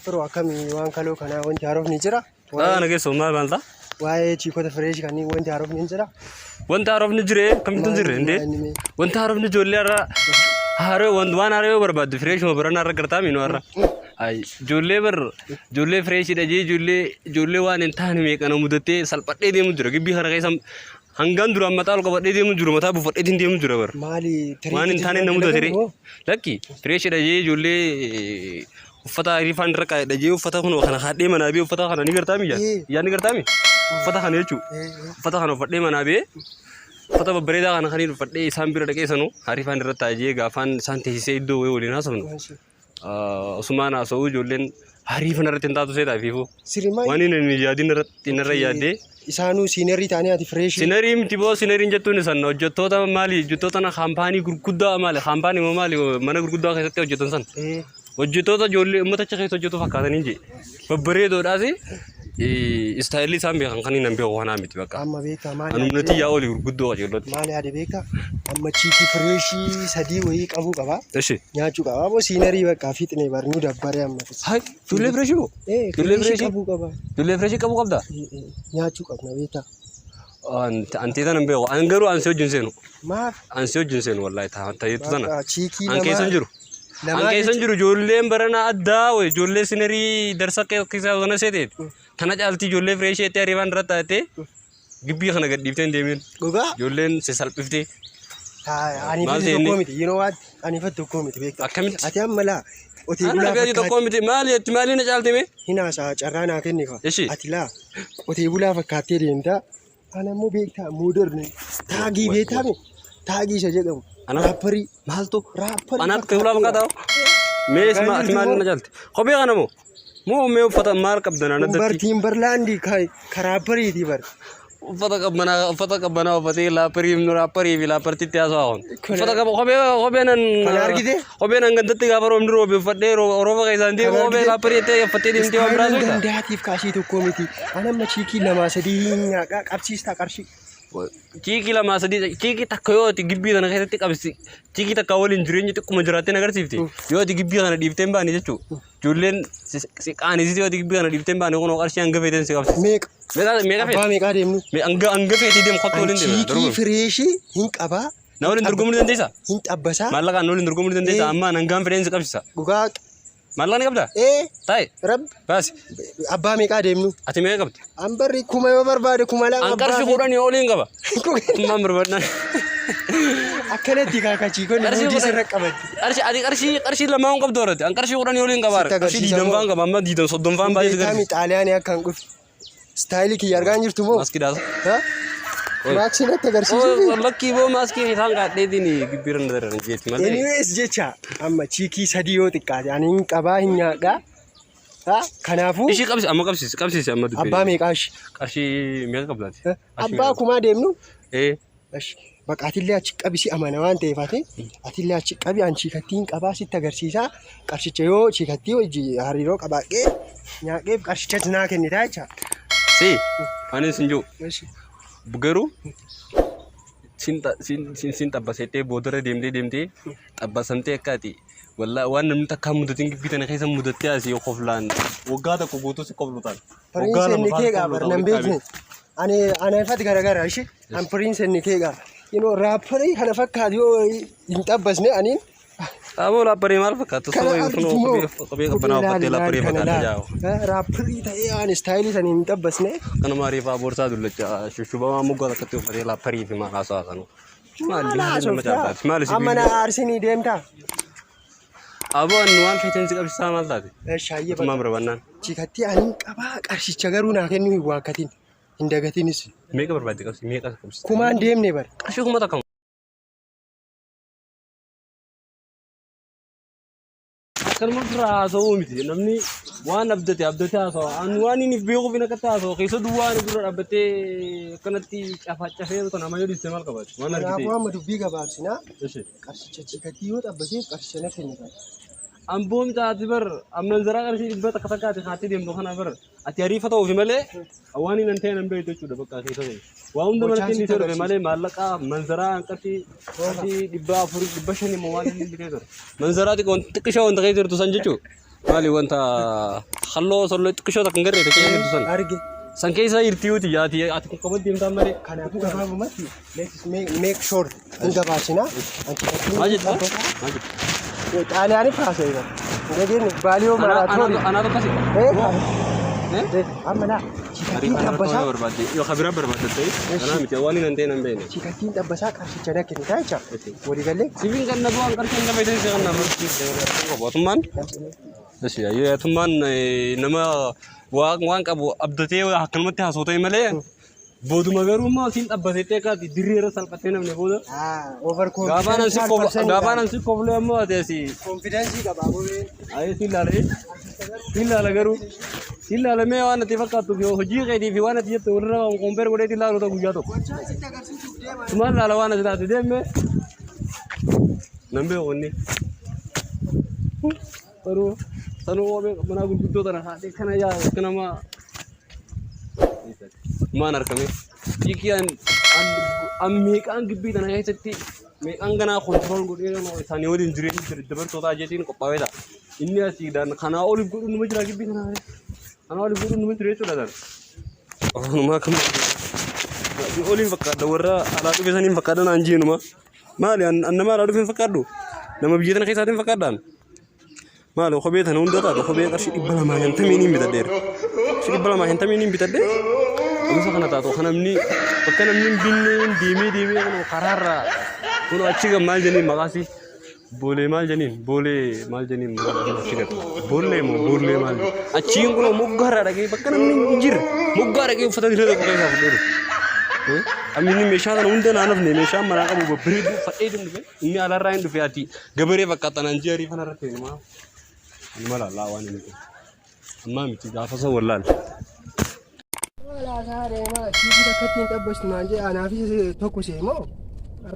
Firoo akkamii waan kaloo kanaa wanti haarofni jira? Ah, na geessu maal maal ta'a? Waa'ee chiikota fireesh kanneen wanti haarofni hin jira? Wanti haarofni jire kamittu hin jirre indee? Wanti haarofni ijoollee har'a haaroo waan haaroo yoo barbaadde fireeshuma barana har'a gartaa miinu har'a. Ay ijoollee bar ijoollee fireeshidha jee ijoollee ijoollee waan hin taane meeqa na mudattee salphadhee deemu jira gibbii kana keessa hangaan duraan mataa ol qabadhee deemu jiru mataa buufadheetiin deemu jira bar. Maali Waan hin taane na mudate ree. Lakki fireeshidha jee ijoollee uffata rifaan irra kaa'edha jee uffata kun kana haadhee manaa bee uffata kana ni gartaa miyya. Yaa ni gartaa mi? Uffata kana jechuu. Uffata kana uffadhee manaa bee uffata babbareedaa kana kaniin uffadhee isaan bira dhaqee sanu harifaan irra taa'e jee gaafaan isaan teessisee iddoo wayii waliin haasofnu. Osumaan haasa'uu ijoolleen hariifan irratti hin taatu seetaa fiifuu. Sirimaa Waan inni hin yaadin irratti narra yaaddee. Isaanuu siinerii ta'anii ati fireeshii. Sinerii miti boo sineriin jettuun isan hojjettoota maali hojjettoota na kaampaanii gurguddaa maali kaampaanii moo maali mana gurguddaa keessatti hojjetan san. Hojjettoota ijoollee uummata achi keessa hojjetu fakkaatanii jee. Babbareedoodhaas istaayilli isaan beekan kan hin beeku kanaa miti bakka. Amma beekaa maali? Anumnati yaa olii gurguddoo qajeellotti. Maali yaade beekaa? Amma chiikii fireeshii sadii wayii qabuu qaba. Ishi. Nyaachuu qaba. Aboo siinerii bakka fixne bar nu dabbare amma. Hai, ijoollee fireeshii moo? Ee Ijoollee fireeshii fireeshii? qabuu qaba. Ijoollee fireeshii qabuu qabdaa? Ee, Nyaachuu qabna beekaa. Antee tana hin beeku. An garuu an si wajjin seenu. Maaf? An si wajjin seenu wallaahi taa'eetu tana. Bakka chiikii An keessa hin jiru. An lamaa keessa hin jiru ijoolleen barana addaa wayi ijoollee sinerii darsa keessaa sana seeteet. Tana caaltii ijoollee fireeshii itti ariifaan irra taatee gibbii kana gad dhiiftee hin deemin. Dhugaa? Ijoolleen si salphiftee. Ani Maal fedhi ta'e inni? tokkoo miti. You know what? Ani fedhi tokkoo miti beektaa. Akkamitti? Ati amma laa qotee Ana bulaa fedhi tokkoo fakkaatti. miti maali ati maali na caalte mee? Hin haasa'a carraa naa kenni kaa. Ishi. Ati laa qotee bulaa fakkaattee deemtaa. Ana immoo beektaa modern taagii Wai, beektaa mi? Taagii isa jedhamu. Ana? Raapparii. Maaltu? Raapparii Anaaf qotee bulaa fakkaatteera. fakkaataa? Mee Argaa ati jirtu maali moo? na caalte? Kophee kana moo? Moo mee uffata maal qabdan Kun bar anaddatti? Tiimbarlaandii ka raappariiti bar. Uffata qabbanaa uffatee laapparii raapparii fi laappartitti haasawaa kun. Kana- Uffata qaba kophee kophee nan Kana argite? kophee nan gandatti gaafa roobni roobe uffadhee rooba keessaan deemu Kana kophee argite? laapparii jettee uffattee deemtee waan biraa Istaayiliin soita. gandaatiif kaasii tokko miti. Ani amma chiikii lamaa sadii nyaadhaa qabsiistaa qarshii. Chiikii lamaa sadii chiikii takka yoo ati gibbii kana keessatti qabsi chiikii takka waliin jireenya xiqquma jiraattee agarsiifte yoo ati gibbii kana dhiiftee hin baane jechuudha. Ijoolleen si qaanesite yoo ati gibbii kana dhiiftee hin baane kunoo qarshii hanga feeteen si qabsiisa. Meeqa? Meeqa meeqa Abbaa feete? meeqaa deemnu? Hanga hanga feetee deemu kottu An waliin deema. chiikii Dorgomu. fireeshii hin qabaa. Na waliin dorgomuu ni dandeessaa? Hin xabbasaa. Maallaqaan na waliin dorgomuu ni dandeessaa? Ee. Amma an hangaan fedheen si qabsiisa. Dhugaa. Maallaqa ni qabdaa? Ee Taa'i. rabbi Baasi. abbaa meeqaa deemnu? Ati meeqa qabdi? An barri kuma yoo barbaade 2000 An qarshii 10 oliin qaba. Ammaan barbaadnaan. Akkanatti kaakachiikonni Qarshii muudii 10. sirra qabatti. Qarshii ati qarshii qarshii lamaan qabdu horate. An qarshii 10 oliin qaba. Sitti Qarshii agarsiisa diidam moo? faan qaba. Amma diidam soddom faan baay'ee si Beektaa mi garsiisa. xaaliyaanii akka hin dhufe. Istaayilii kiyya argaa hin jirtu moo? Maaskii daasa. Ha? Oi. Maaksii natti agarsiisuufi? Oo lakkii boo maaskii isaan kaadheetiin gibbiira na daran jeetti malee. Anyways jecha amma chiikii sadii yoo xiqqaate ani hin qabaa hin nyaadhaa. Ha? Kanaafuu Ishii qabsi amma qabsiisi qabsiisi amma dubbii. abbaa meeqaa ishii? Qarshii meeqa qabdaati? Ha? Abbaa kumaa deemnu? Ee. Ashi baqa atillee achi qabi si amana waan ta'eef ati atillee achi qabi an chiikattii hin qabaa sitti agarsiisaa qarshicha yoo chiikattii hojii hariiroo qabaadhee nyaadheef qarshichas naa kennitaa jecha. Si ani sin jiru Ashi. garuu sin sin sin sin xabbasettee boodarra deemtee deemtee xabbasamtee akka ati wallaa waan namni takkaa mudatiin gibbii tana keessa mudattee asii koflaan waggaa tokko guutuu si koflu taate. Waggaa Piriinsi lama inni faan kee koflu qaabar ta'a nan walitti beekne. qabee. Ani ana ifatti garagara ishi an piriinsi inni kee qaba. You know raapparii kana fakkaatu yoo hin xabbasne aniin Aboo laapparii maal fakkaata? kana Osoo argitu moo kophee kophee qabbanaa uffattee laapparii kana fakkaata laal. jaa'u. Raapparii ta'ee aan istaayilii sanii hin xabbasne. Kanuma ariifaa boorsaa dullacha shushubamaa moggaa takkatti uffatee laapparii fi maal haasawaa kanu. Maali Maal maali nama haasoftaa? caaltaati? Maali si Amma na biillee? aarsinii deemtaa? Aboo annu waan feeteen si qabsiisaa maal taate? Shaayyee Atumaa bakka. barbannaan. Chiikattii ani qabaa qarshicha garuu naa kennuu hin waakkatin. Hin dagatinis. Meeqa barbaadde qabsi? Meeqa qabsiista? Kumaan deemne bara. Qarshii 1000. Akkanuma dura haasa'uu miti. Namni waan abdate abdate haasa'a. Ani waan inni beekuuf hin akkatti haasa'u. Keessa duwwaa ani dura dhaabbattee akkanatti cafacafee otoo nama yoo dhiiste maal qabaate? Waan argite. Kanaafuu amma dubbii gabaabsinaa. Ishi. Qarshicha chiikattii yoo xabbateef qarshicha na kennita. Amboon taati bar amman zaraa qarshii dhibba takka takkaati kaattee deemtu kana bar ati ariifa ta'uufi malee waan hin ta'e nan beektu jechuudha bakka keessa ta'e. Waa hunda Gochaan manatti inni sitti dhufe agarsiisa. malee maallaqa manzaraa qarshii qarshii 400 500 immoo waan inni bitee ture. Manzaraa xiqqoo xiqqishaa wanta keessa jirtu san jechuudha. Maali wanta halloo solloo xiqqishoo takka hin garree ta'ee jirtu san. Arge. San keessa jirti yooti yaati ati kun qabatti deemtaan malee. Kanaafuu gabaabumatti let's make sure hin gabaabsina. Maal jetta? Maal jetta? Xaaliyaanii haasa'e bara. Hin dhageenye baaliyoo maraatoon. Anaatu akkasi. Eh, amma laa chikattiin xabbasaa Yoo kabiraa barbaadde ta'e kanaa miti waan hin ta'e nan beekne. chikattiin xabbasaa qarshicha na kennita jecha. Waliigallee. Sibiin kan na bu'aan qarshii hin qabeetiin si kan nama. Mootummaan Mootummaan nama waan qabu abdatee akkanumatti haasoo ta'e malee booduma garuu immoo siin xabbateettee akka ati dirree irra salphattee namni booda Over gaafaan ansi gaafaan ansi koflee ammoo ati asii Confidence qaba aboo. ayee siin laala siin laala garuu siin laala mee waan ati fakkaattu fi hojii keetii fi waan ati jettu walirra kompeer godheetiin laalu ta'u guyyaa tokko. Sumaan laala waan ati taate deemme nan beeku inni. Garuu sanuu kophee manaa gurguddoo tana haadhee kana yaa akka nama maan argame. Hiikii an meeqaan gibbii tana keessatti meeqaan ganaa kontirool godhee isaanii waliin jireenya dabartootaa jeetiin qophaa'ee ta'a. Inni asiidhaan kanaa oliif godhuun numa jira gibbii tana. Kanaa oliif godhuun numa jira jechuudha tan. Afanumaa kam oliin fakkaadha warra alaa dhufe saniin fakkaadha naan jeenuma. Maali an nama alaa dhufe hin fakkaadhu? Nama biyya tana keessaatiin fakkaadhaan? Maali kophee tana hunda taatu kophee qarshii 250 niin bitadheera. Qarshii 250 niin bitadhe. Omisa kana taatu kan namni bakka namni hin binne deemee deemee kun karaarraa kun achi gan maal jeniin maqaasii boolee maal jeniin boolee maal jeniin achi gan boollee moo boollee maal achiin kun moggaarraa dhaqee bakka namni hin jirre moggaa dhaqee uffata dirree tokko keessaa fudhee dhufe. Amma meeshaa kana hunda naan hafne meeshaan manaa qabu babbareedduu uffadhee dhufe. Inni alarraa hin dhufe ati gabaree fakkaata naan ji'a ariifan irratti himaa. Inuma laallaa waan inni ta'e. Ammaa miti gaafa san wallaal. Laasaa deemaa chiikii takkatti hin xabbastu naan jee anaafis tokko see moo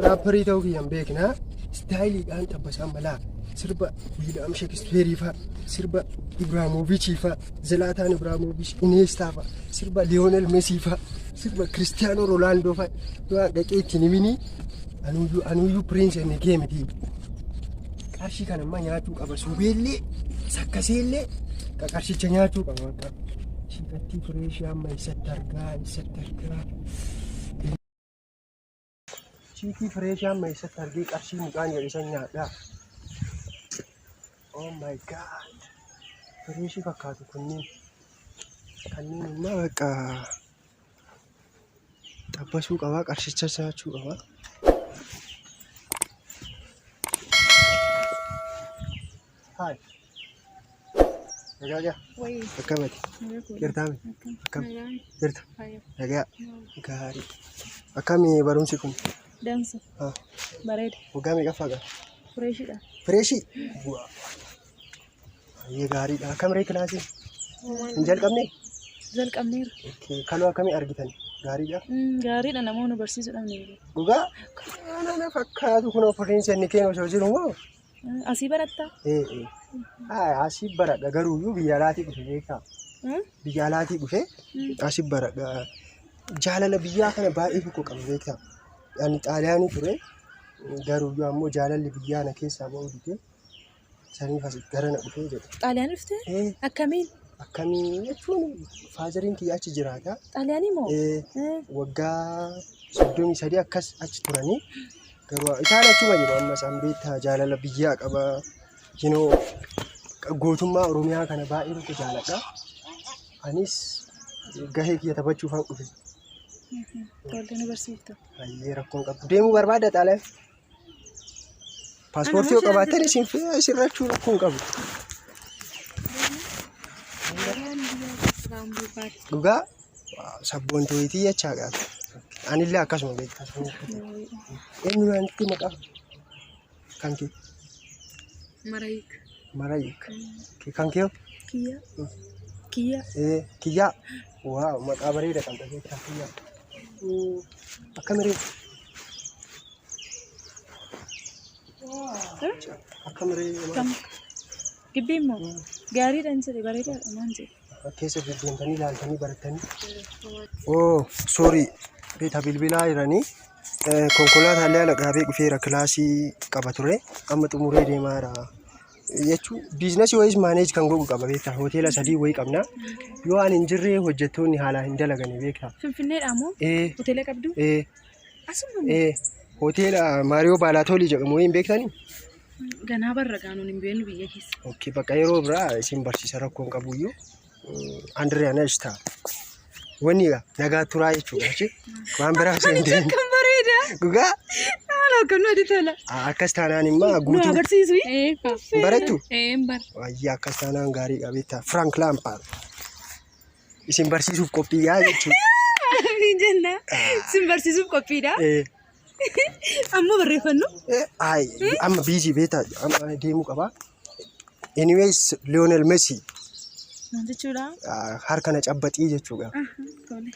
raapparii ta'uu kiyya hin beekna istaayiliidhaan xabbasaan malaa sirba Wiiliyaam Sheekispeerii fa'a sirba Ibraahimovichii fa'a Zilaataan Ibraahimoviich Ineestaa fa'a sirba Liyoonel Mesii fa'a sirba Kiristiyaanoo Roonaaldoo fa'a waan dhaqee ittiin himinii anuyyuu anuyyuu piriinsi inni kee miti. Qarshii kana immoo nyaachuu qaba subeellee sakkaseellee qarshicha nyaachuu qaba bakka. Shiiqattii fireeshii amma eessatti argaa eessatti argaa. Chiikii fireeshii amma eessatti argee qarshii mucaan jedhe san nyaadhaa. Oh my god. Fireeshii fakkaatu kunniin. Kanneen immoo bakka xabbasuu qabaa qarshicha nyaachuu qabaa. Hi. Nagaa gaa. Wayii. Akkamati? Nagaa koo. Jirtaami? Akkam. Akkam? Nagaan. Jirta? Fayya. Nagaa. Gaarii. Akkami barumsi kun? Dansa. Ah, Bareeda. Waggaa meeqaffaa qaba? Fireeshidha. Fireeshii? Bu'aa. Baay'ee gaariidha. Akkam ree kilaasiin? Hin jalqabne? Jalqabneera. Okay. Kaloo akkamii argitan? Gaariidha. Gaariidha namoonni barsiisuudhaaf ni jiru. Dhugaa? Ana fakkaatu kun ofiin inni keenya osoo jiru moo? Asii barattaa? Ee ee. Haa asii baradha garuuyyuu biyya alaatii dhufe beekaa. Biyya alaatii dhufe asii baradha. Jaalala biyyaa kana baay'ee tokko qaba beekaa. Ani xaaliyaanii ture garuuyyuu ammoo jaalalli biyyaa na keessaa ba'uu dide. Saniif as gara na dhufee jedhe. Xaaliyaanii dhuftee? Ee Akkamiin? akkamii jechuun faazariin kiyya achi jiraata. Xaaliyaanii moo? Ee waggaa 33 akkas achi turanii garuu isaan achuma jiru ammas an beektaa jaalala biyyaa qaba. Yeroo gootummaa Oromiyaa kana baay'ee tokko jaaladha. Anis gahee kiyya taphachuufan dhufe. Toltee nu barsiifta. Baay'ee rakkoon qabdu. Deemuu barbaadda Xaaliyaan? Paaspoortii yoo qabaattan isin isin rachuu rakkoo hin qabu. Dhugaa sabboontuutii jechaa gaata. Anillee akkasuma beektaa. Eenyu naannitti maqaa kan kee? Marayik. Marayik. Kan kee hoo? Kiyya. Kiyya. Ee, Kiyyaa. Waaw maqaa bareeda qabda beektaa kiyyaa. Akkam ree? Akkam ree? Kam? Gibbii immoo gaariidha hin jedhe bareedaadha maan jedhe. Keessa deddeemtanii ilaaltanii barattanii. Oh, sorry. Beeta bilbilaa jiranii. Konkolaataa illee ala dhaabee dhufeera kilaasii qaba ture. Amma xumuree deemaa jira. Jechuun business wayiis manage kan godhu qaba beektaa. Hoteela sadii wayii qabna. Yoo ani hin jirre hojjettoonni haalaan hin dalagani beektaa. Finfinneedha moo? Ee Hoteela qabdu? ee Asuma moo? ee hoteela Maariyoo Baalaatoolii jedhamu wayii hin beektanii? Ganaa barra gaanuun hin beeknu biyya keessa. Okay, bakka yeroo biraa isin barsiisa rakkoon qabuyyuu Andiriyaa Nashta. Wanni egaa nagaa turaa jechuudha. Achi waan biraa osoo hin deemin. Kan bareeda. Dhugaa Haala akkam natti tola. Akkas taanaan immoo Nu guutuu agarsiisu. barattu. Ee bara. Wayyaa akkas taanaan gaarii qabeetta. Frank Lampard. Isin barsiisuuf qophiidhaa jechuudha. Jenna. Sin barsiisuuf qophiidha. Eh, Amma barreeffannu. Ay, amma busy beektaa amma deemuu qaba. Anyways, Lionel Messi Maal jechuudha? Harka na cabbaxii jechuudha. Tole.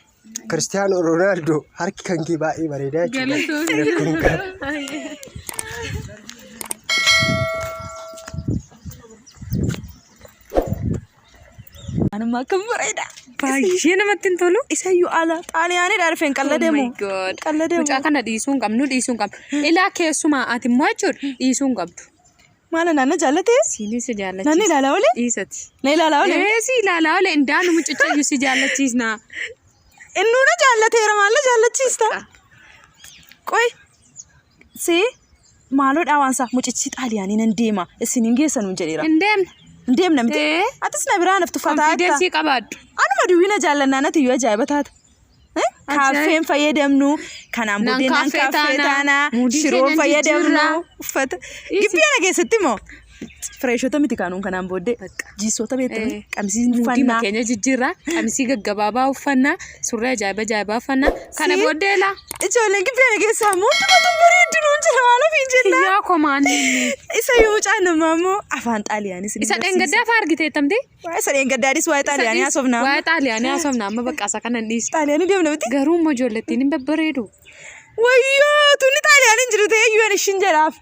Cristiano Ronaldo harki kan kee baay'ee bareedaa jechuudha. Rakkoon qabu. Anuma akkam bareeda. Baay'ee namatti hin tolu. Isayyuu ala xaaliyaanidha dhufeen qalladeemu. Oh my God. Qalladeemu. Mucaa kana dhiisuu hin qabnu, dhiisuu hin qabnu. Ilaa keessumaa ati immoo jechuudha dhiisuu hin qabdu. Maala naanna jaallate? Siinis si jaallachiisa. Nanni ilaalaa oole? Dhiisati. Na ilaalaa oole? Ee si ilaalaa oole indaanu mucicha si jaallachiisna. Innuu na jaallateera maal na jaallachiista? Qoy see maaloodhaa waan isaa mucichi xaaliyaanii nan deema isin hin geessan jedheera. Hin deemne. Hin deemna miti. Ee. Atis na biraa naftu fataa akka. Confidence qabaadhu. Anuma duwwina jaallannaa natti iyyuu ajaa'iba taata. Eh? Kaaffeen fayyadamnu kanaan Naan booddee naan kaaffee kaaffee taanaa, taanaa muudii shiroon keenya fayyadamnu jijjiirraa. uffata gibbii ana keessatti immoo fireeshota miti kaanuun kanaan booddee jiisota beektu qamisiin Muudii uffannaa. keenya jijjiirraa, qamisii gaggabaabaa uffannaa, surree ajaa'iba ajaa'ibaa uffannaa. Kana Si? booddee laa. Ijoolleen gibbii ana keessaa immoo hundumatu bareeddu nuun jira maal ofiin jenna. Yaa komaanni inni. Isa yoo mucaan namaa immoo afaan xaaliyaanis ni Isa dheengaddaa fa'aa argiteettamti? Waa'ee isa dheengaddaadis waa'ee xaaliyaanii haasofnaa. Waa'ee xaaliyaanii haasofna amma bakka isa kana hin dhiisu. Xaaliyaanii deemna miti. Garuu immoo ijoollettiin hin babbareedu. Wayyoo tunni xaaliyaanii hin jiru ta'ee iyyuu ani ishiin jedhaaf.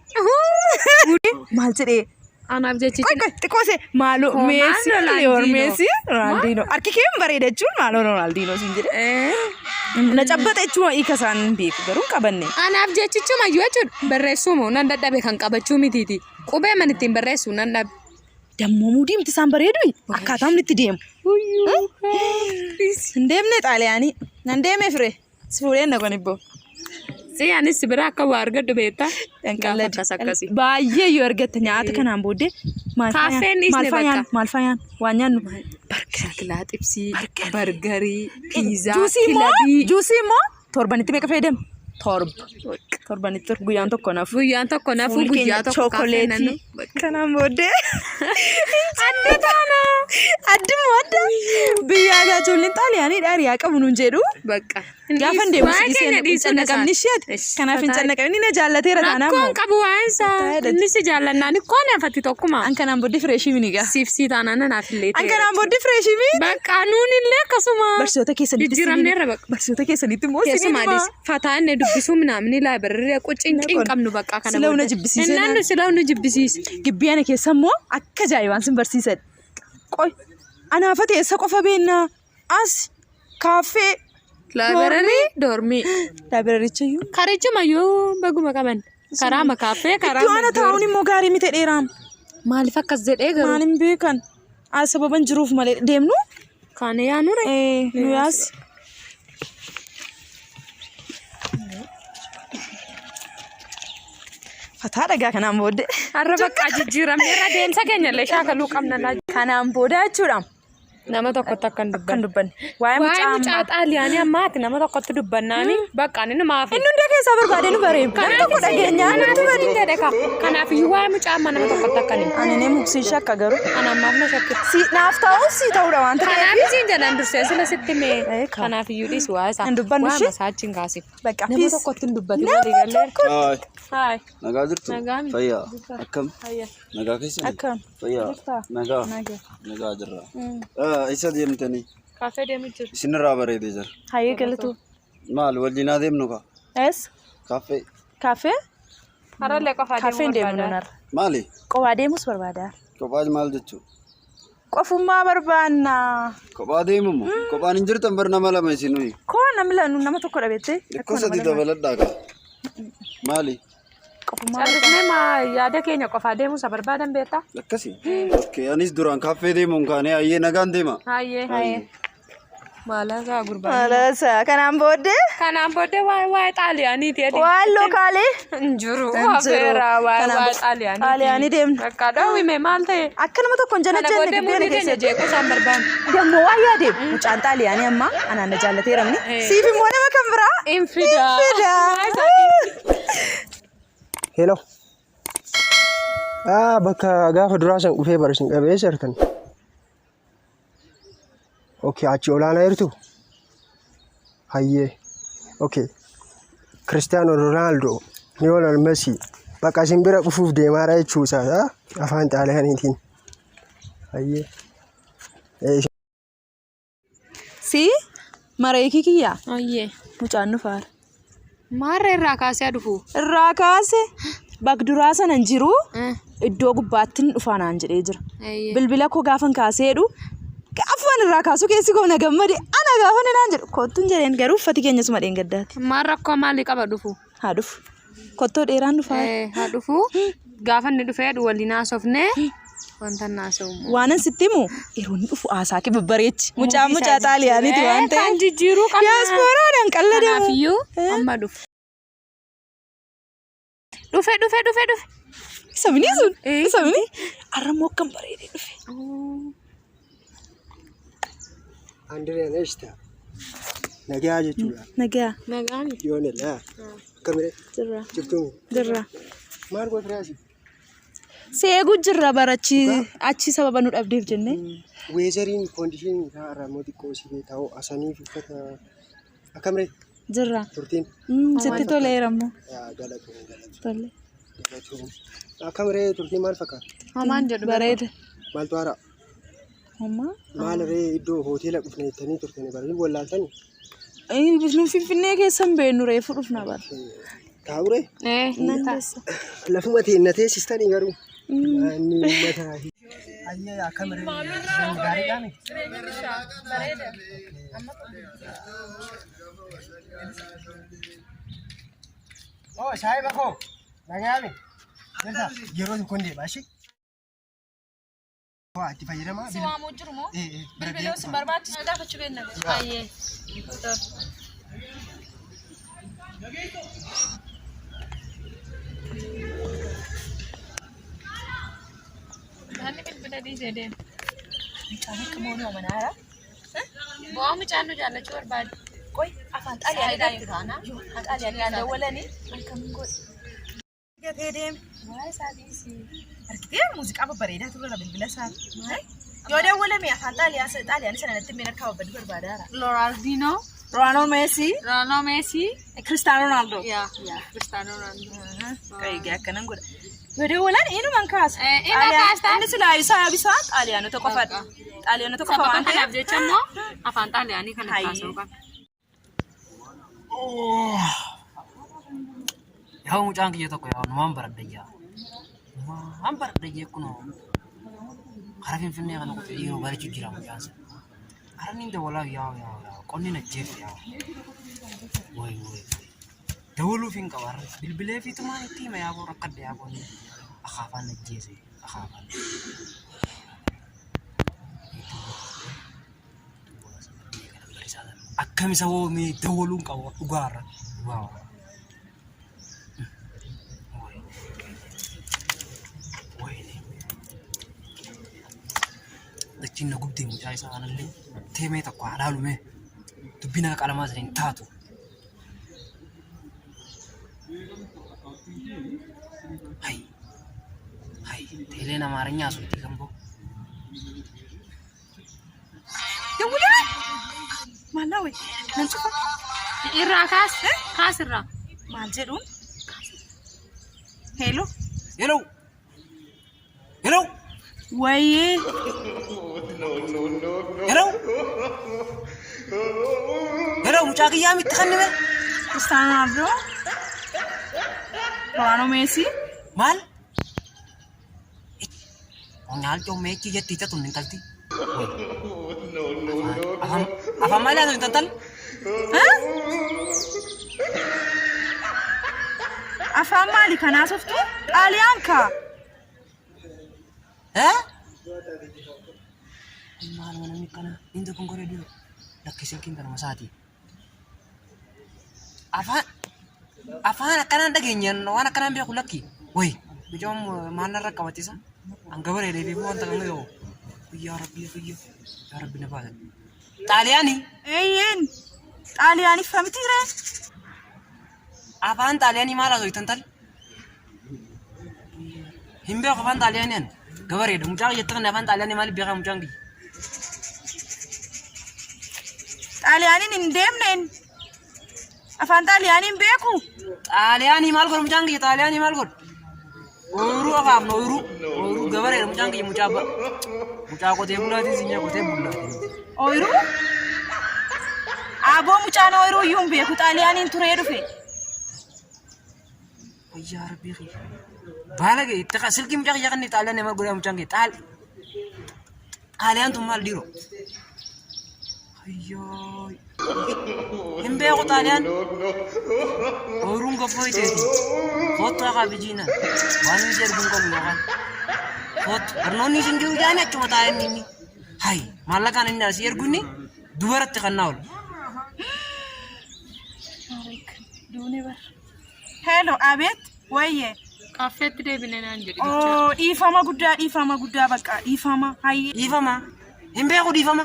Maal jedhee? Anaaf jechichi. Qoy qoy xiqqoo see maaloo Koo maal Meesii Ronaldinho? Liyoon Meesii Ronaldinho harki kee hin bareeda jechuun maaloo Ronaldinho siin jedhe. Na cabbaxa jechuun hiika isaan hin beeku garuu hin qabanne. Anaaf jechichuma iyyuu jechuudha. Barreessuu moo nan dadhabe kan qabachuu mitiiti. Qubee man ittiin barreessu nan dhabe. Dammoo muudii miti isaan bareedu akkaataa inni itti deemu. Hin deemne xaaliyaanii nan deeme fire si fuudheen na ibboo. Anis si bira akka waa argadhu beektaa? Gaafa akkas akkasii. Baay'ee yoo argatte nyaata kanaan booddee maal faa Kaaffeen dhiisne maal faa nyaannu bakka. maal faa nyaannu waan nyaannu. Shakilaa xibsii, bargarii, piizaa, Juusii immoo kilabii. juusii immoo torbanitti meeqa fayyadamu? Torba. Torbanitti torba guyyaan tokko nafu. Guyyaan tokko nafu Fuulli guyyaa keenya tokko kaaffee nannu. chookoleetii. Kanaan booddee. Adda taana. Addi immoo adda. Biyyaa gaa ijoolleen xaaliyaanii dhaariyaa qabu nuun jedhu. Bakka. Gaafa hin deemu Waa'ee keenya dhiisuu cannaqamni isheeti. Kanaaf hin cannaqamni na jaallateera taanaan Rakkoon moo. qabu waa'een isaa. Inni si jaallannaan ikkoo nafatti tokkuma. An kanaan booddee fireeshii mini gaa. Siif sii taanaan anaaf illee An kanaan booddee fireeshii mini. Bakka nuun illee akkasuma. Barsiisota keessanitti Jijjiiramneerra bakka. Barsiisota keessanitti immoo Keessumaa sinii dhiis. Fataa inni dubbisuu minaamni laayibarrii quccinqii hin qabnu bakka kana. Silaa'u na jibbisiisee Innaan nu silaa'u nu jibbisiise. Gibbii ana keessa immoo akka ajaa'ibaan sin barsiisan. Qoy anaafate eessa qofa beennaa? As kaaffee Laayibarrii dormii. laayibararicha iyyuu. Karichuma iyyuu baguma qaban. Karaa makaaffee karaa. Iddoo ana taa'uun immoo gaarii miti dheeraam. Maaliif akkas jedhee garuu? Maal hin beekan? As sababan jiruuf malee deemnu? Kaane yaanure. Ee nu yaas. Fataa dhagaa kanaan booddee. Har'a bakka jijjiiramneerra deemsa keenya illee shaakaluu qabna laa. Kanaan booda jechuudha. Nama tokkotti akka hin Kan dubbanne. dubbanne. Waa'ee Waa'ee mucaa mucaa xaaliyaanii amma ati nama tokkotti dubbannaani bakka ani namaaf. Inni hunda keessaa barbaadee nu bareedu. Namni tokko dhageenyaan nutti Kanaaf isin jedhe ka. Kanaaf iyyuu waa'ee mucaa amma nama tokkotti akka hin Ani ne muksiin shakka garuu. Ana ammaaf na shakkitu. Si naaf ta'uu si ta'uudha waan ta'eef. Kanaaf isin jedhan dursee sila sitti mee. Ee, ka. Kanaaf iyyuu dhiisi waa'ee isaa. Hin dubbannu Waa'ee ishee? masaa achi hin kaasin. Bakka Nama peace. tokkotti hin dubbatin Nama walii gallee. tokkotti. Haay, Haay. nagaa jirtu? Nagaa miti. Fayyaa. Akkam? Nagaa keessanii? Akkam? Fayyaa. Jirtaa? Nagaa. Nagaa. Nagaa jirra. Isa deemtanii? Kaaffee deemu jiru. Isinirraa bareedee jira. Hayyee galatu. Maal waliin haa deemnu kaa? Es? Kaaffee. Kaaffee? Harallee qofaa Kaaffee hin deemuu deemnu barbaada. narra. Maali? Qofaa deemus barbaada. Kophaa maal jechuu? Qofummaa barbaanna. Kophaa deemu moo? Kophaan hin jirtan bar nama lama isinuu. Koo namni lanu nama tokko dhabeette. Xiqqoo sadi dabaladhaa kaa. Maali? Qofummaa Callisnee maa yaada keenya qofaa deemuu isa barbaadan beektaa? Akkasi. Okay, anis duraan kaaffee deemuun kaanee hayyee nagaan deema. Hayyee. Maalasaa gurbaa. Maalasa kanaan booddee Kanaan booddee waa'ee waa'ee xaaliyaaniiti jedhe. waan lookaalee Hin jiru. Hin jiru. Afeera waa'ee Kanaan waa'ee booddee xaaliyaaniiti. Xaaliyaanii deemna. Bakka dhoowwime maal ta'e? Akka nama tokko hin Kana jala jenne booddee gidduu muudii keenya keessatti. jeequu isaan barbaanne. Dammoo waan yaade mucaan xaaliyaanii amma anaan na jaallateeramni. Siif immoo nama kan biraa. Hin fidaa. Fidaa. Hello. Ah, bakka gaafa duraa san dhufee bara isin qabee jirtan. Okay, achi olaanaa jirtu? Hayyee. Okay. Cristiano Ronaldo, Lionel Messi. Bakka isin bira dhufuuf deemaara jechuu isaa afaan xaaliyaaniitiin. Hayyee. Eh, Si mareekii kiyyaa Hayyee. mucaan nufaara. Maarree irraa kaasee dhufu. Irraa kaase bakduraa sana hin jiru iddoo gubbaatti hin dhufaa naan jedhee jira. Hayyee. Bilbila koo gaafan kaaseedhu gaafan irraa kaasuu keessi koo na gammade ana gaafan naan jedhu kottuun jedheen garuu uffati keenya suma dheengaddaati. Maal rakkoo maalii qaba dhufu? Haa dhufu. Kottoo dheeraan dhufaa. Haa dhufu. Gaafa inni dhufee waliin haasofnee wanta inni haasa'u immoo. Waanan sitti himu yeroo inni dhufu haasaa kee babbareechi. Mucaan mucaa xaaliyaaniiti waan Kan ta'eef. jijjiiruu qabna. Diyaaspooraadhaan qalladamu. Kanaafiyyuu amma dhufu. Dhufe dhufe dhufe dhufe. Isa minii sun? Isa minii? Har'a immoo akkam bareedee dhufe. Andireen eeshta. Nagaa jechuudha. Nagaa. Nagaan. Lionel, ah. Akkamiree? Jirra. Jirtuu? Jirra. Maal goota raasi? Seeguu jirra bara achi achi sababa nu dhabdeef jennee. Weezariin koondishinii isaa irraa immoo xiqqoo si ta'u asaniif uffata akkamiree Jirra. turtiin? Sitti toleera immoo. Yaa galatoom galatoom Tole. galatoom. Akkamiree turtiin maal fakkaata? Homaan jedhu. Bareeda. Maaltu haaraa? Homaa. Maal ree iddoo hoteela dhufne jettanii turtanii bara hin wallaaltanii? Nu Finfinnee keessa hin beeknu reefu dhufna bara. Taa'uree? Nan geessa. Lafuma teenna teessistanii garuu. Inni uummata. Ayyee akkamiree gaariidhaami? Oh, saahiba koo nagaami. Jirta yeroo tokkoon deema ishee. Waa itti fayyadamaa. Si waamuu jiru moo? Eh, eh, bira Bilbila deemu. si barbaachisu gaafachuu kenna. Hayyee. Namni bilbila dhiisee deema. Mucaan akka moonuu amanaara. Bo'aa mucaan nu jaallachuu barbaade. Qoy afaan xaaliyaanii yoo afaan xaaliyaanii dawwalanii akkamiin godhe. Gatee deeme. Waa'ee isaa dhiisii. Argitee muuziqaa babbareedaa turre bilbila isaa. Yoo dawwalame afaan xaaliyaanii sana natti himeen harkaa babbaduu barbaadaara. Ronaldinho. Ronaldo Messi, Ronaldo Messi. Cristiano Ronaldo. Yaa. Cristiano Ronaldo. Qayyee akkanan godha. Yoo dawwalan inuman kaasa. Ina kaasta. Inni silaa isaa bisaa xaaliyaanota qofadha. Xaaliyaanota qofa Sababa waan ta'eef. kanaaf jecha immoo afaan xaaliyaanii kana kaasuu qabna. Yaa mucaan kiyya tokko yaa numaan baradha yaa. Numaan baradha jee kunoo. Karaa Finfinnee kana qotee yeroo barachu jira mucaan sana. Karaa inni dawalaa yaa yaa yaa qonni na jeef yaa. Wayi wayi. Dawaluuf hin qaba har'a. Bilbilee fi tumaan itti hima yaa boo rakkadha yaa qonni. Akaafaan na jeese akaafaan. Akkam isa woomee dawaluun qaba dhugaarra. Dhugaa. Wayne. Dachiin na gubdee mucaa isaa kanallee teemee tokko haa laalume. Dubbiin akka qalamaa sana hin taatu. Hay. Hay. Teeleen Amaarinyaa sun itti kan ba'u. Dawwalee! Maal wayi? Nan cufa. Irraa kaas. Kaas irraa. Maal jedhuun? Hello. Hello. Hello. Wayyee. Hello. Hello mucaa kiyyaa miti kan nime. Cristiano Ronaldo. Ronaldo Messi. Maal? Maal coommee jetti ija tun intalti. Afaan afaan maal yaadu intaltan? Afaan maali kan haasoftu? Xaaliyaan kaa. Eh? Maaluma namni akkana inni tokko hin godhe dura lakki silkiin kanuma isaati. Afaan afaan akkanaan dhageenyaan waan akkanaan beeku lakki. Wayi mucaan maal narra qabatisa? An gabaree deebi'ee wanta kan gahu. Yaa Rabbi kiyya yaa Rabbi na baasan. Xaaliyaanii Eeyyeen. Xaaliyaaniffa miti ree? Afaan Xaaliyaanii maal haasoftan tal? Hin beeku afaan Xaaliyaanii ani. Gabareedha. Mucaa kiyyatti kan afaan Xaaliyaanii maaliif beekaa mucaan kiyya? Xaaliyaaniin hin deemneen. Afaan Xaaliyaanii hin beeku. Xaaliyaanii maal godhu mucaan kiyya? Xaaliyaanii maal godhu? Ooyiruu afaafna ooyiruu. Ooyiruu gabareedha mucaan kiyya mucaa abbaa. Mucaa qotee bulaatiin siin qotee bulaatiin. Ooyiruu? Aboo mucaan ooyiruu iyyuu hin beeku. Xaaliyaaniin turee dhufe. Wayyaa Rabbii kiyya. Baala ga'e itti silkii mucaa kiyya kan Xaaliyaanii maal godhaa mucaan kiyya? Xaaliyaan tun maal dhiiroo? Hayyoo. Hin beeku Xaaliyaan. Ooyiruun gabboo iteeti. Kottu haa bijiina. Waan inni ergu hin qabu yookaan. Kottu barnoonni isin jiru jaani achuma taa'ee inni inni. Hayi maallaqaan inni asii ergu inni dubaratti kan naa oolu. Duune bar. Hello, abeet. Wayye. Kaaffeetti deebinee naan jedhi jecha. Oo, dhiifama guddaa, dhiifama guddaa bakka dhiifama. Hayyee. Dhiifama. Hin beeku dhiifama.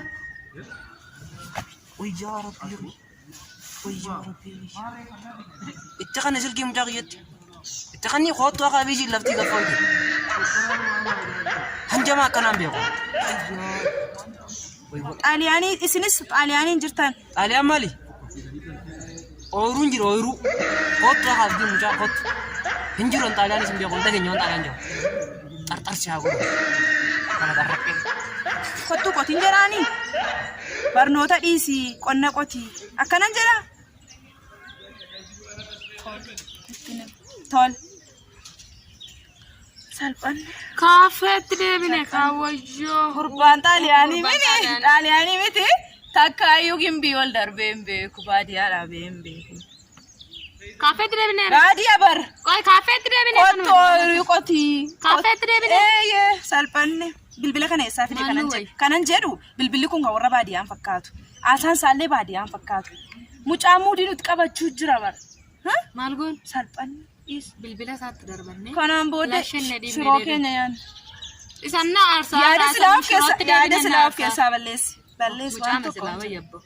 Wayyaa Rabbii. Wayyaa Rabbii. Itti kana silkii mucaa kiyyatti. Itti kanni kottu akka biyyi lafti gaffoo ite. Hanjama akkanaan beeku. Xaaliyaanii isinis Xaaliyaaniin jirtan. Xaaliyaan maali? Ooyiruun jira ooyiruu. Kottu akka abdii mucaa kottu. Hin jiru xaaliyaanis hin beeku. Hin dhageenye waan xaaliyaan jiru. Xarxar si haa godhu. Kana xarraqqee. Kottu qotiin jedhaanii. Barnoota dhiisii qonna qotii. Akkanan jedhaa. Tol. Salphanne. Kaaffeetti deebine kaawwayyoo. Gurbaan Xaaliyaanii Gurbaan miti. Xaaliyaanii. Xaaliyaanii miti. Takkaayyuu gimbii ol darbee hin beeku. Baadiyyaadhaa bahee hin beeku. Kaaffeetti deebine. Baadiyyaa bar. Qoy kaaffeetti deebine. Kottu ooyiruu qotii. Kaaffeetti deebine. Eeyyee salphanne. Bilbila kana eessaa fide kanan Maallu jedhu. Kanan jedhu bilbilli kun kan warra baadiyyaan fakkaatu. Haasaan isaallee baadiyyaan fakkaatu. Mucaa muudii nuti qabachuu jira bar. Maal goon? Salphanne. Dhiis. Bilbila isaatti darbanne. Kanaan booda Lashenne dhiibne shiroo deebine. keenya nyaanna. Isaan na aarsaa. Yaada silaa of keessa shirootti yaada deebine na silaa of aarsaa. keessaa balleessi. Balleessi Mucaa waan tokko. silaa wayyabbo.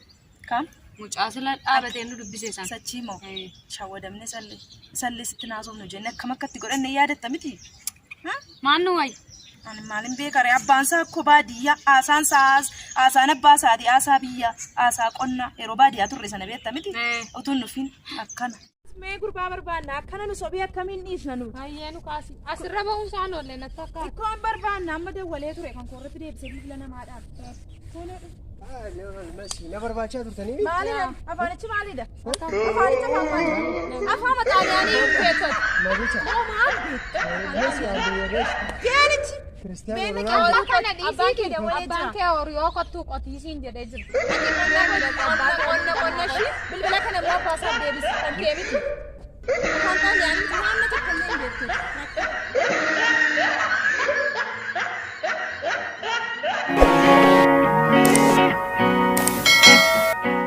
Kam? Mucaa sila dhaabatee nu dubbise isaan. Sachii moo? Eh. Shawwadamne sallee. Sallee sitti naasofnu jenne akkam akkatti godhanne yaadatta miti? Maal nu wayya? Ani maalin beekare abbaan isaa akkoo baadiyyaa haasaan isaa haasaan abbaa isaatii haasaa biyyaa haasaa qonnaa yeroo baadiyyaa turre sana beekta miti? Eh. Utuu hin dhufin akkana. Mee gurbaa barbaanna akkana nu sobii akkamiin dhiisna nu? Baay'ee nu kaasi. Asirra ba'uun isaan oolle natti akka. Xiqqoon barbaanna amma dawwalee ture kan koorratti deebisee bilbila namaadhaaf. Na barbaachaa turtanii? Maalidha? Afaanichi maalidha? Afaanichi afaan maalidha? Afaan Xaaliyaanii hin beekatu. Maalicha? Moo maal beekta? Messi and Geenichi. Cristiano Beekni Ronaldo. Amma kana Abbaan dhiisii kee dawwalee jira. Abbaan kee horii yoo kottuu qotiisiin jedhee jira. Qonna qonna qonna ishii bilbila kana immoo abbaa isaaf deebisi kan kee miti.